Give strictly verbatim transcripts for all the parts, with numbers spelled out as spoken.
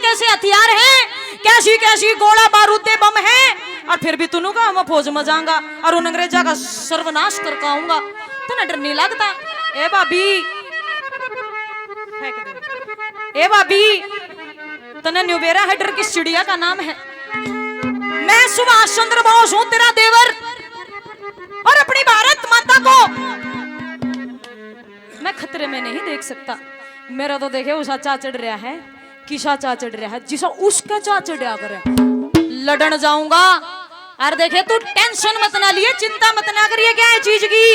कैसे हथियार हैं, कैसी कैसी गोला बारूदे बम हैं, और फिर भी तू न्यू कहे मैं फौज में जाऊंगा और उन अंग्रेजा का सर्वनाश करके आऊंगा। तन्ने डर नहीं लगता? ए भाभी, फेंक दे। ए भाभी, तन्ने न्यू बेरा है डर किस चिड़िया का नाम है? मैं सुभाष चंद्र बोस हूँ, तेरा देवर, और अपनी भारत माता को मैं खतरे में नहीं देख सकता। मेरा तो देखे उषा चा चढ़ रहा है, किसा चा चढ़ रहा है, जिसा उसका चा चढ़ा करे। लड़न जाऊंगा। और देखे तू टेंशन मत ना लिए, चिंता मत ना करिए, क्या है चीज की,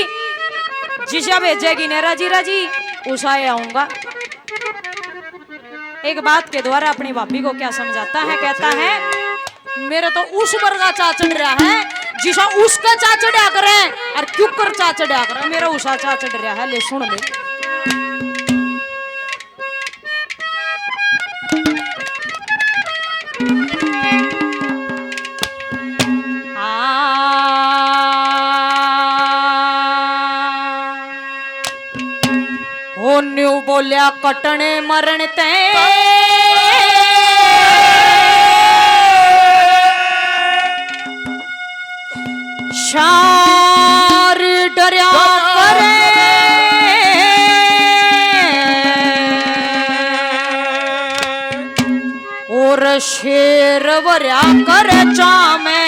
जिसा भेजेगी ने राजी राजी उषा आऊंगा। एक बात के द्वारा अपनी भाभी को क्या समझाता है, कहता है, मेरा तो उस वर्गा चा चढ़ रहा है जिसा उसका चा चढ़ा करे, और क्यों कर चा चढ़ा करे, मेरा उषा चा चढ़ रहा है। ले सुन ले। ओ न्यू बोल्या कटने मरण ते शार डरया करे और शेर भरया करे चामे।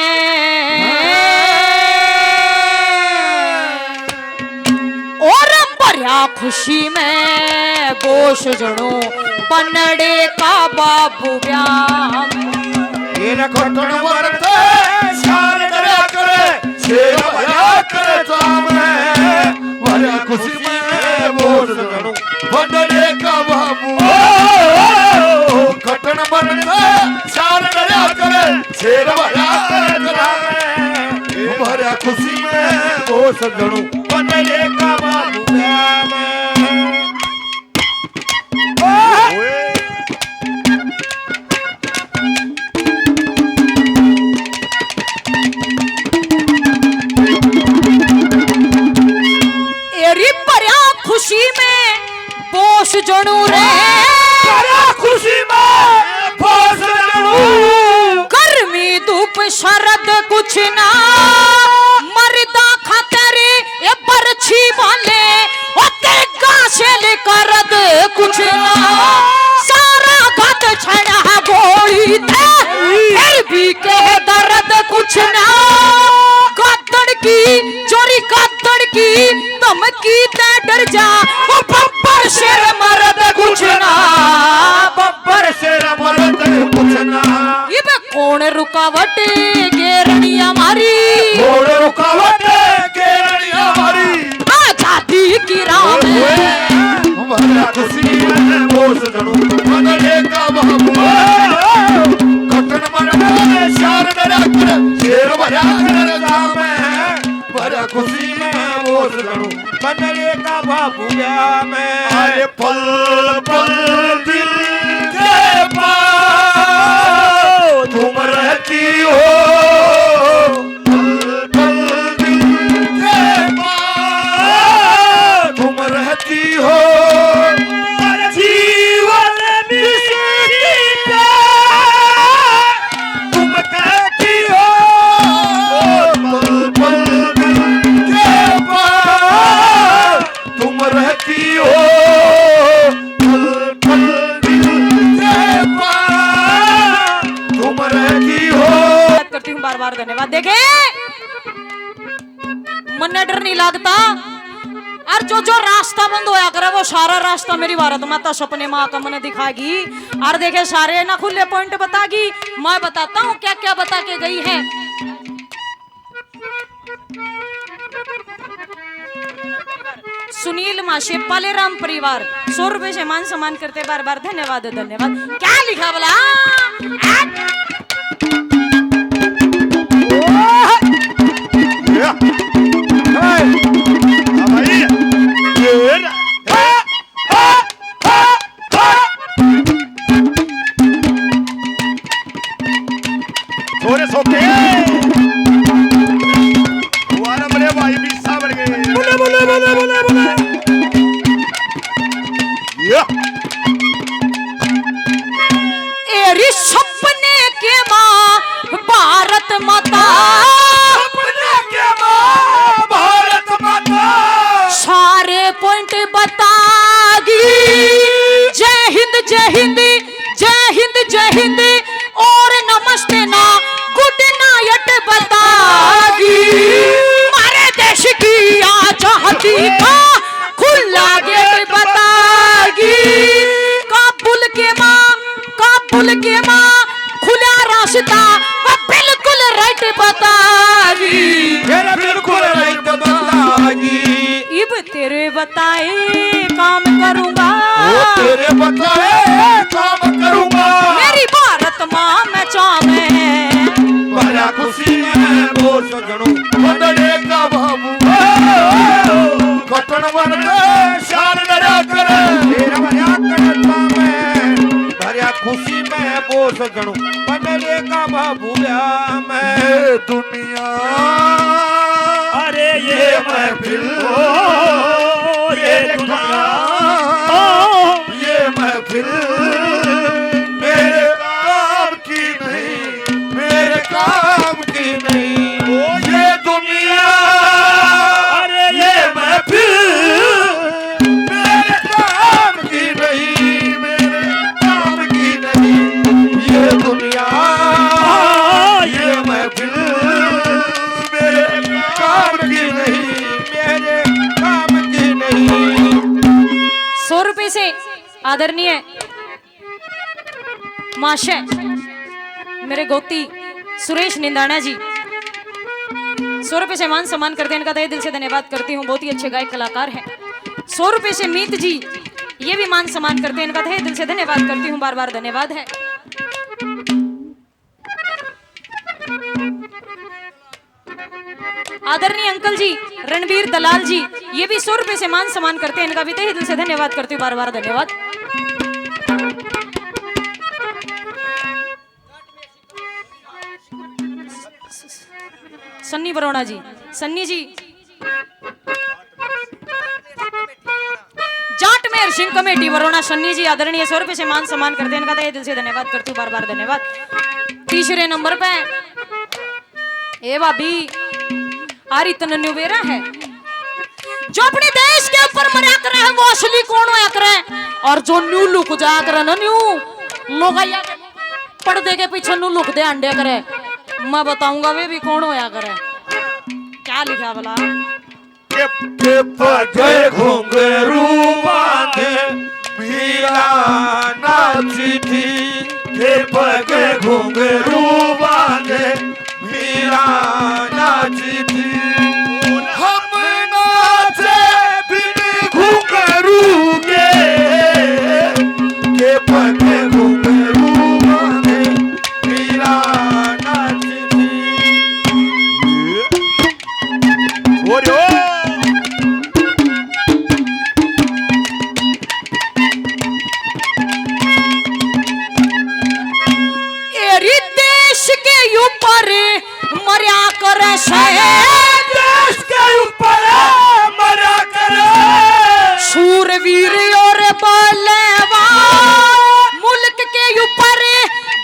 और भरया खुशी में बोस जणो पनड़े का बाबू ब्याम। ये न खटण मरते शान डरा करे, शेर भरया करे चामे। भरया खुशी में बोस जणो पनड़े का बाबू। खटण मरते शान डरा करे, शेर भरया करे चामे। भरया खुशी में बोस जणो पनड़े का बाबू ब्याम। ओए। एरी भरया खुशी में बोस जणू रे। भरया खुशी में बोस जणू। गर्मी धूप शरद कुछ ना, मरदा खातर ये बरछी वाले, ओ तेरे गाशेल करद कुछ ना। सारा गद छड़ा है गोली थे, फिर भी कह दर्द कुछ ना। गद्दड़ की, चोरी गद्दड़ की धमकी ते डर जा, ओ बब्बर शेर मरद कुछ ना। बब्बर शेर मरद कुछ ना। इब कौन रुकावट गेरनी हमारी? कौन रुकावट गेरनी हमारी? आजादी की राह में। भरया खुशी में बोस जणू पनड़े का बाबू। कटन मरने शान डरा कर, शेर भरया कर जामे। भरया खुशी में बोस जणू पनड़े का बाबू ब्याम। अरे पल पल दिल के पास तुम रहती हो, पल पल दिल के पास तुम रहती हो, हर जीवन में तुम कहती हो, पल पल दिल के पास तुम रहती हो, पल पल दिल के पास तुम रहती हो। बात करती हूँ, बार बार धन्यवाद। देखे, मन्ने डर नहीं लगता। और जो जो रास्ता बंद होया करे, वो सारा रास्ता मेरी भारत माता सपने में आकर मन्ने दिखाएगी। और देखे, सारे ना खुले पॉइंट बतागी। मैं बताता हूँ क्या क्या बता के गई है। सुनील माशे, पालेराम परिवार, सौ रुपए से मान सम्मान करते, बार बार धन्यवाद, धन्यवाद। क्या लिखा बोला? आ? या। हाय। हाँ भाई। ये ना। हा, हा, हा, हा। छोरे सोके। वारा मरे भाई भी सावर गए। बोले, बोले, बोले, बोले, बोले। या। ए जय हिंद, जय हिंद और नमस्ते ना, गुड नाइट बतागी। मारे देश की आजादी का खुला गेट बतागी। काबुल के माँ, काबुल के माँ, खुला रास्ता वो बिल्कुल राइट बतागी। मेरा बिल्कुल राइट बतागी। इब तेरे बताए काम करूंगा। ओ तेरे बताए काम करूंगा। मेरी भारत माँ मैं चावे। भरा खुशी में वो सजनू बदले का बाबू। कटन वन में शान डरा कर। तेरा भरा करता मैं। भरा खुशी में वो सजनू बदले का बाबू। या मैं ये दुनिया। अरे ये महफिल, ओ, ये दुनिया, ये महफिल मेरे काम की नहीं, मेरे काम की नहीं। ओ ये दुनिया, अरे ये महफिल मेरे काम की नहीं, मेरे काम की नहीं। ये दुनिया, ये महफिल मेरे काम की नहीं, मेरे काम की नहीं। सौ रुपए से आदरणीय माशे मेरे गोती सुरेश निंदाणा जी, सौ रुपए से मान सम्मान करते हैं, इनका तहे दिल से धन्यवाद करती हूँ। बहुत ही अच्छे गायक कलाकार हैं। सौ रुपए से मीत जी, ये भी मान सम्मान करते हैं, इनका तहे दिल से धन्यवाद करती हूँ, बार बार धन्यवाद है। आदरणीय अंकल जी रणबीर दलाल जी, ये भी सौ रुपए से मान सम्मान करते हैं, इनका भी तहे दिल से धन्यवाद करती हूँ, बार बार धन्यवाद। सन्नी बरोड़ा जी, सन्नी जी, जाट मेहर सिंह कमेटी बरोड़ा सन्नी जी, आदरणीय सौ रुपए से मान सम्मान करते हैं, इनका तहे दिल से धन्यवाद करती हूँ, बार बार धन्यवाद। तीसरे नंबर पे ए भाभी, आ री तन्ने न्यू बेरा है। जो अपने देश के ऊपर मरा करे है, वो असली कौन होया करे? और जो न्यू लुक जाया करे ना, न्यू लोग आया पर्दे के पीछे न्यू लुक दे अंडे करे, मैं बताऊंगा वे भी कौन होया करे। क्या लिखा भला? के, के पग घुंघरू बांधे मीरा नाची थी, के पग घुंघरू बांधे मीरा नाची थी। हम नाचे बिन घुंघरू के, के पग घुंघरू बांधे मीरा नाची थी। ओ रे ओ। एरी देश के ऊपर मरया करे से। देश के ऊपर मरया करे। सूरवीर और बलवान मुल्क के ऊपर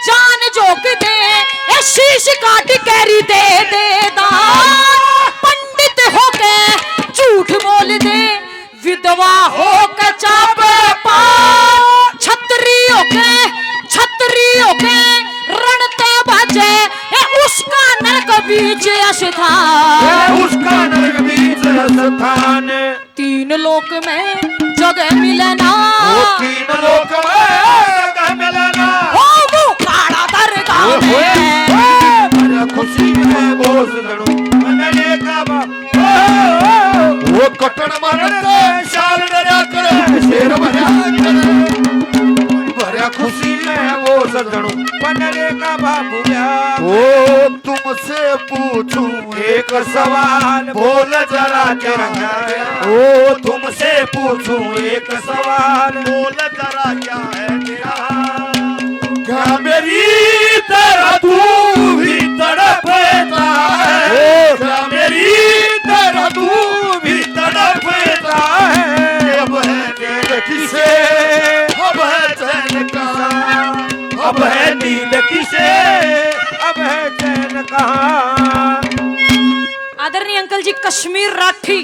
जान झोंक दे, ए शीश काट कैरी दे दे दान। पंडित होके झूठ बोल दे, विधवा होके चाबे पान। छतरी होके, छतरी होके रण ते भाजे, ए उसका नरक बीच स्थान। ए उसका नरक बीच स्थान। तीन लोक में जगह मिले ना। ओ तीन लोक में जगह मिले ना। ओ वो काला दरगाह ओए, ओए, में। ओए, मेरा खुशी में बोस लड़ू, मनाने का बा-, ओ, ओ, ओ। वो कटन मरण से शाल डरा करे, शेर भरा करे। भरा खुशी में वो सजनू, पनरे का बाबू या। ओ तुमसे पूछूं एक सवाल, बोल जरा क्या है? ओ तुमसे पूछूं एक सवाल, बोल जरा क्या है तेरा? क्या मेरी तरह तू भी तड़पता है? ओ क्या मेरी तरह तू भी तड़पता है? अब है नींद किसे, अब है चैन कहाँ? अब है नींद किसे, अब है चैन कहाँ? आदरणीय अंकल जी कश्मीर राठी,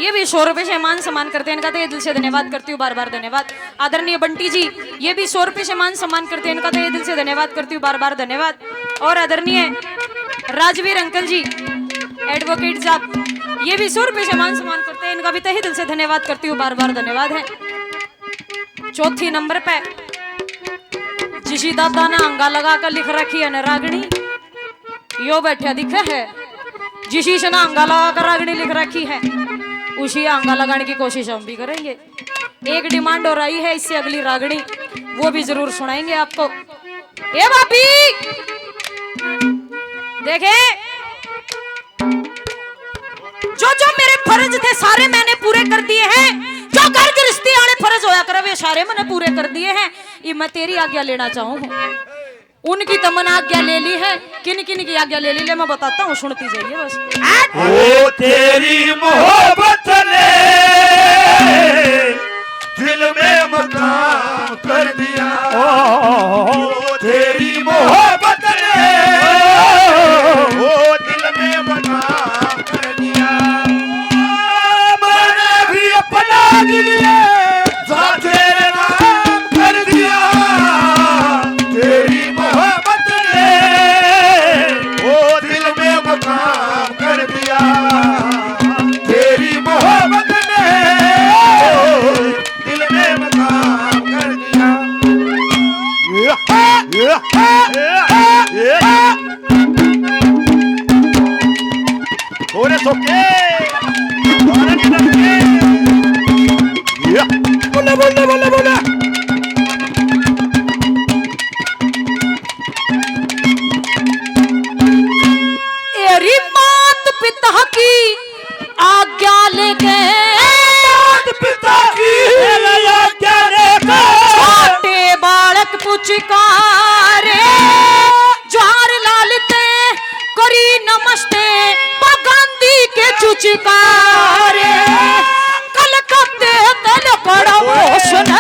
ये भी सौ रुपए से मान सम्मान करते हैं, इनका तो ये दिल से धन्यवाद करती हूँ, बार बार धन्यवाद। आदरणीय बंटी जी, ये भी सौ रुपए से मान सम्मान करते हैं, इनका तो ये दिल से धन्यवाद करती हूँ, बार बार धन्यवाद। और आदरणीय राजवीर अंकल जी, एडवोकेट साहब, ये भी सौ रुपए से मान सम्मान करते हैं, इनका भी तहे दिल से धन्यवाद करती हूँ, बार बार धन्यवाद है। चौथी नंबर पे जिसी दादा ने आंगा लगा कर लिख रखी है ना रागणी, यो बैठा दिखे है। जिसी से ना आंगा लगा कर रागणी लिख रखी है, उसी आंगा लगाने की कोशिश हम भी करेंगे। एक डिमांड और आई है, इससे अगली रागणी वो भी जरूर सुनाएंगे आपको। ए भाभी, देखे, जो जो मेरे फर्ज थे सारे मैंने पूरे कर दिए हैं। जो घर गृहस्थी आले फर्ज होया करे वे सारे मैंने पूरे कर दिए हैं। ये मैं तेरी आज्ञा लेना चाहूँ हूँ। उनकी तो मैंने आज्ञा ले ली है, किन किन की आज्ञा ले ली, ले मैं बताता हूँ, सुनती जाइए बस। ओ तेरी मोहब्बत ने दिल में मकाम कर दिया। ओ तेरी मोहब्बत ने ओ दिल में मकाम कर दिया। मैंने भी अपना दिल ये जा तेरे नाम कर दिया। तेरी मोहब्बत ने ओ दिल में मकाम कर दिया। तेरी मोहब्बत ने दिल में मकाम कर दिया। थोड़े सोके। बोला, बोला, बोला, बोला। एरी मात पिता की आज्ञा लेके, मात पिता की आज्ञा लेके, छोटे बालक पुचकारे, ज्वार लाल ते करी नमस्ते, पगंदी के चुचकारे। कलकत्ते ते लकड़ा मोशन,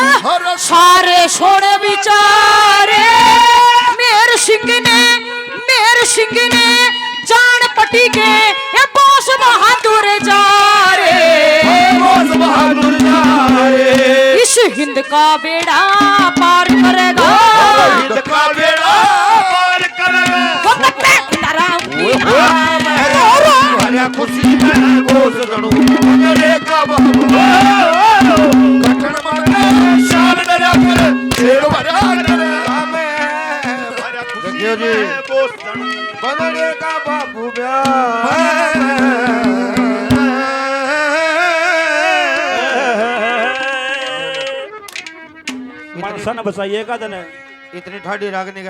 सारे सोने विचारे। मेर सिंह ने, मेर सिंह ने जान पटी के, ये बोस बहादुर जा रे। बोस बहादुर जा रे। इस हिंद का बेड़ा पार करेगा। हिंद का बेड़ा पार करेगा। वो कत्ते नाराम। अरे खुशी में बोस गणू, मेरे का बाबू। कटन मारे शान डरा कर, शेर भरा कर। देखियो जी, बनने का बाबू ब्याह। मानसा ने बचाइएगा तने। इतनी ठाडी रागनी